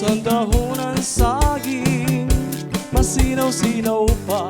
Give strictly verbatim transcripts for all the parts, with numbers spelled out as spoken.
San dahon an saging, masinaw-sinaw pa.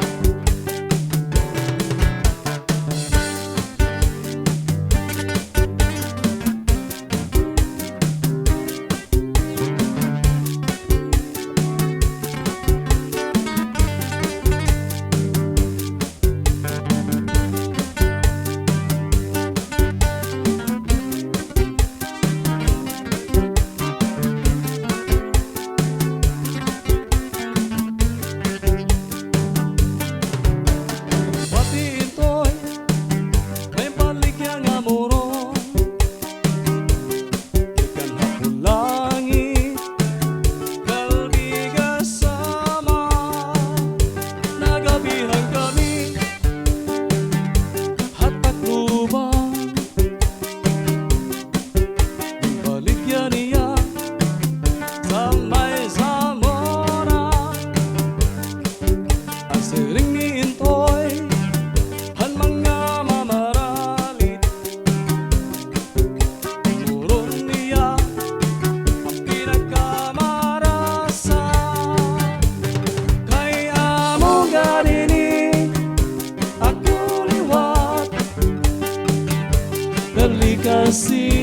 Pati Intoy, may baligya nga muron. Gikan ha Pulangit, kalbiga sama, nagabihan kami ha Tacloban. Baligya niya sa may Zamora. An siring ni Intoy, han mga mamaralit, muron niya an pinakamarasa. Kay amo gad ini ako liwat, dali kasi